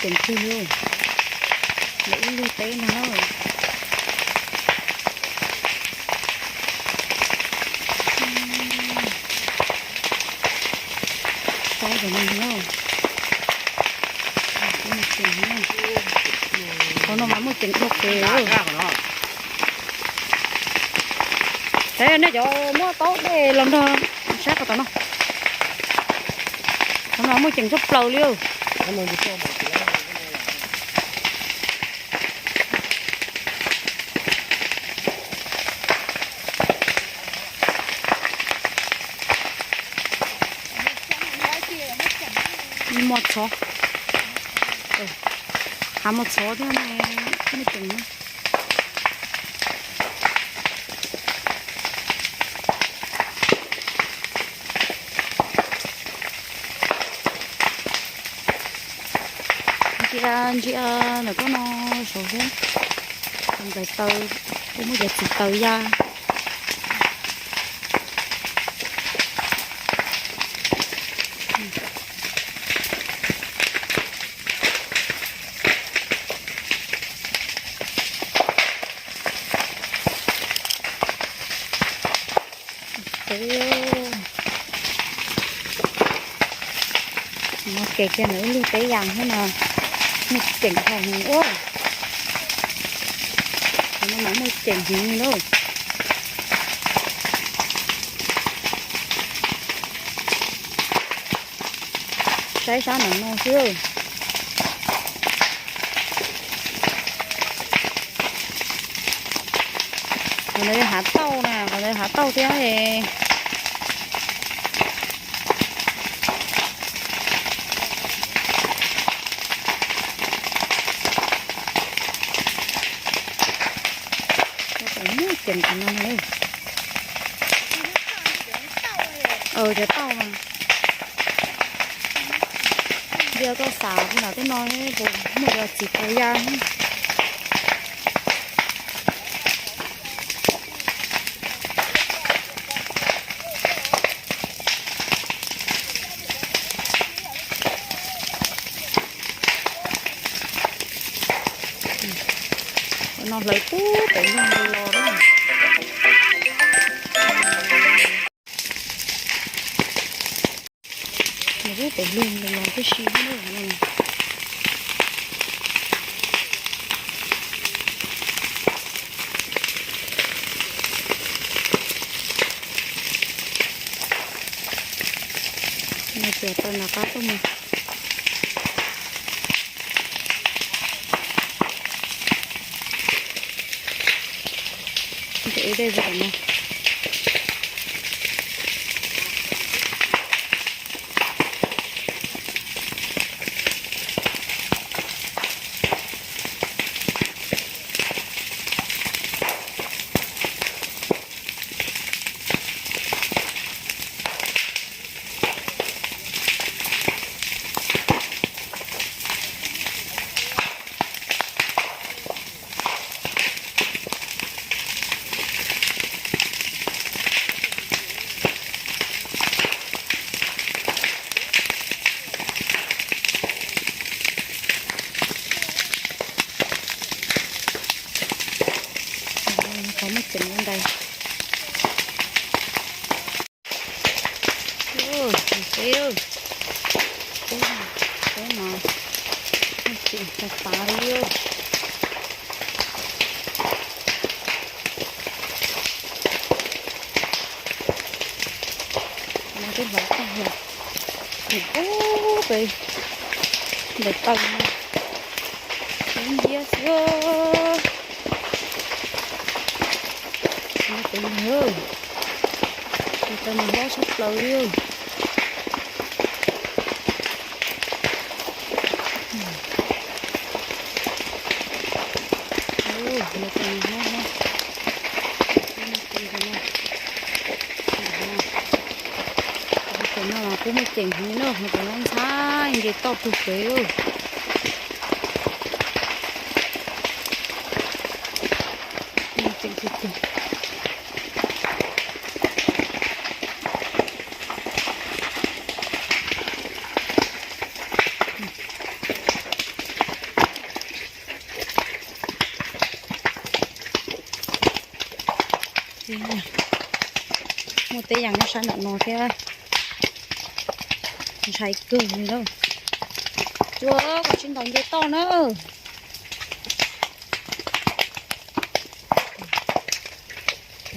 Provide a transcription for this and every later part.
ceem kawg li, lawv ib lub teb no na. Saib cov no na, muaj ceem na. Qhov no mas muaj ceem dhau pes. Saib nej cov muab taub dej los nrog saib qhov tom no. Qhov no muaj ceem tshaj plaws li. Muaj txhob, hav muaj txhob thiab ne, muaj ceem na. Ntsia ntsia ntawm koj no saud seb, nplaim taws, kuv muab cov txiv taws ya. Teb, no kev kiag ntawm ub lub teb yas thiab no, muaj ceem hais ua, no mas muaj ceem heev li lauj. Saib sab ntawm no xwb. Qhov ntawd hav tauj na, qhov ntawd hav tauj thiab. Muaj ceem qhov no na. Cov tauj mas, yog koj xav puas nram tej no puas muaj cov txiv taws ya. No hlawv pub pem loog los los. Pub pem loog los los tib si. Tawm nram qab tuaj mus. Ib dej tom no. Qhov muaj ceem ntawd. Peb, peb no, muaj ceem tas tas li. No twb hlawv tag lawm. Ub, pem nplaim taws no, ib nciab xwb. Pem no, nplaim taws mas hlob tshaj plaws li. Nplaim taws mas hlob hlob. Qhov no mas kuj muaj ceem heev li na, qhov no ntxhab nce toj pug pem. Muaj ceem tiag tiag. Muaj teb yam nyob sab nram no thiab, ntshai kawg li na. Cua, koj tsis ntaus nce toj na.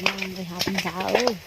Nqis hav ntxav os.